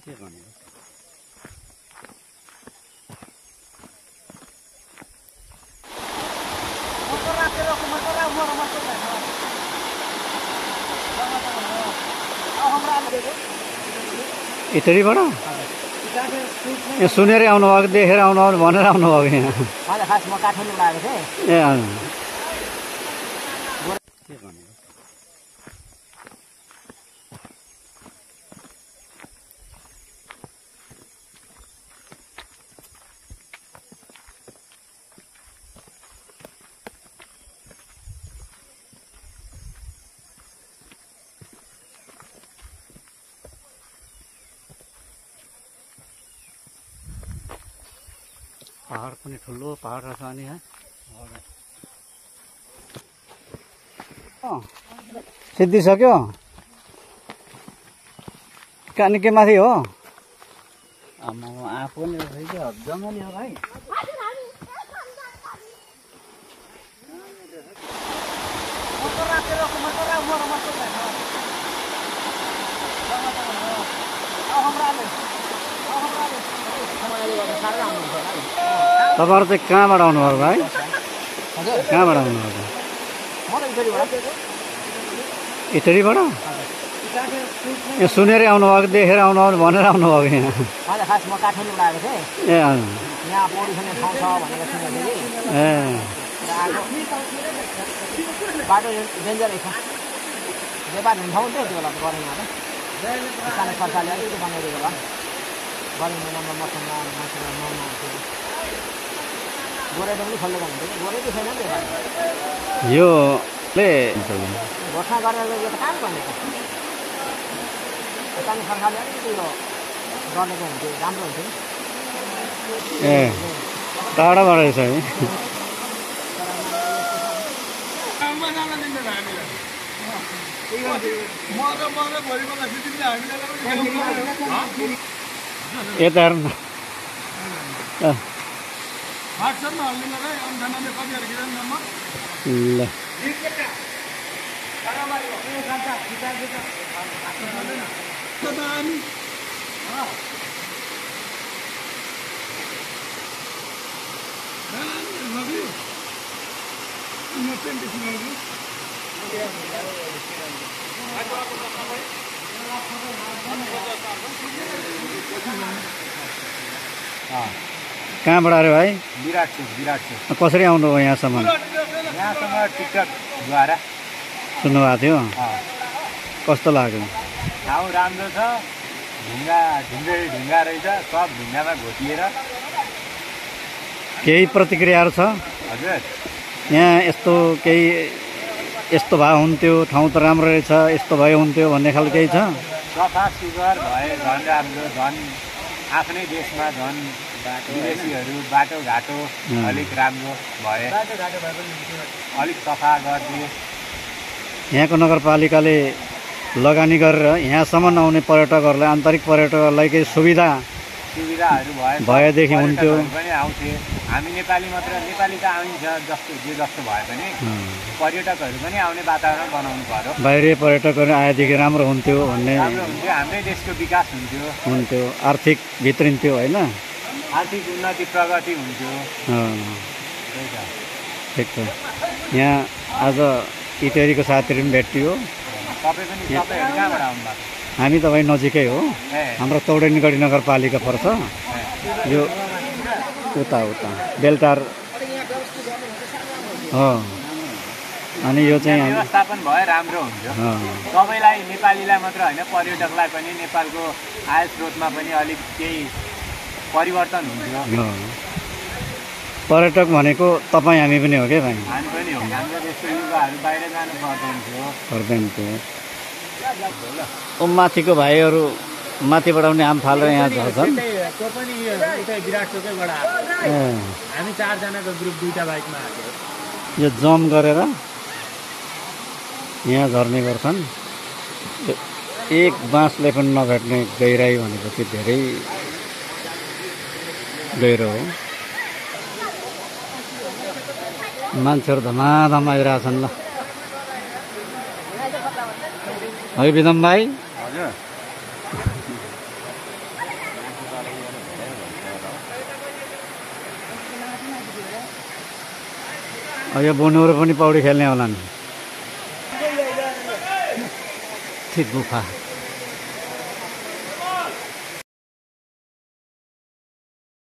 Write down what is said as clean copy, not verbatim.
के भन्यो इटरीबाट ए सुनेरै आउनुभएको देखेर आउनुभयो भनेर आउनुभएको यहाँ खास म काठमाडौँ आएको थिएँ ए के भन्यो पहाड पनि ठुलो पहाड रहेछ अनि यहाँ सिद्धिसक्यो कहाँ के माथि हो आमा आफू पनि रहेछ जङ्गली हो भाइ तपाईँहरू चाहिँ कहाँबाट आउनुभयो भाइ कहाँबाट आउनुभयो इटरीबाट ए सुनेरै आउनुभएको देखेर आउनुभयो भनेर आउनुभएको यहाँ खास म काठमाडौँ आएको थिएँ ए यहाँ पौडी खेल्ने ठाउँ छ भनेर सुनेको थिएँ ए बाटो डेन्जर रहेछ व्यापार हुने ठाउँ थियो त्यो बेला गरौँ यहाँ सानो सरकारले अलिक बनाइदिएको होला गरौँ महिनामा मसँग मान्छेलाई नुहाउनु आउँथ्यो गोरेटो पनि खोलेको हुन्थ्यो गोरेटो छैन नि त्यो यो घोषणा गरेर यो त काम गर्ने स्थानीय सरकारले अलिकति यो गरेको हुन्थ्यो राम्रो हुन्थ्यो ए टाढाबाट रहेछ है यता हेर्नु न ल कहाँबाट अरे भाइ विराट छु कसरी आउनुभयो यहाँसम्म टिकटकद्वारा सुन्नुभएको थियो कस्तो लाग्यो ठाउँ राम्रो छ ढुङ्गा रहेछ सब ढुङ्गामा घोटिएर केही प्रतिक्रियाहरू छ हजुर यहाँ यस्तो केही यस्तो भए हुन्थ्यो ठाउँ त राम्रो रहेछ यस्तो भए हुन्थ्यो भन्ने खालको केही छ सफा सुग्घर भए झन् राम्रो झन् आफ्नै देशमा झन् विदेशीहरू बाटोघाटो अलिक राम्रो भए अलिक सफा गरिदिए यहाँको नगरपालिकाले लगानी गरेर यहाँसम्म आउने पर्यटकहरूलाई आन्तरिक पर्यटकहरूलाई केही सुविधाहरू भएदेखि हुन्थ्यो पनि आउँथे हामी नेपाली मात्र नेपाली त आइन्छ जस्तो भए पनि पर्यटकहरू पनि आउने वातावरण बनाउनु पर्यो बाहिरी पर्यटकहरू आएदेखि राम्रो हुन्थ्यो भन्ने हुन्थ्यो हाम्रै देशको विकास हुन्थ्यो आर्थिक भित्रिन्थ्यो होइन आर्थिक उन्नति प्रगति हुन्थ्यो ठिक छ यहाँ आज इटरीको साथीहरू पनि भेटियो तपाईँहरू कहाँबाट आउनुभएको हामी तपाईँ नजिकै हो हाम्रो चौडनीगढी नगरपालिका पर्छ यो उता बेलटार हो अनि यो चाहिँ व्यवस्थापन भए राम्रो हुन्थ्यो सबैलाई नेपालीलाई मात्र होइन पर्यटकलाई पनि नेपालको आय स्रोतमा पनि अलिक केही परिवर्तन हुन्थ्यो पर्यटक भनेको तपाईँ हामी पनि हो क्या भाइ हामी पनि हो हाम्रो देशको युवाहरू बाहिर जानु पर्दैन थियो माथिको भाइहरू माथिबाट आउने आम फालेर यहाँ झर्छन् हामी चारजनाको ग्रुप दुईटा बाइकमा आएको यो जम गरेर यहाँ झर्ने गर्छन् एक बाँसले पनि नभेट्ने गहिराई भनेपछि धेरै गहिरो हो मान्छेहरू धमाधम आइरहेछन् ल है विदम भाइ यो बोनहरू पनि पौडी खेल्ने होलान्। गुफा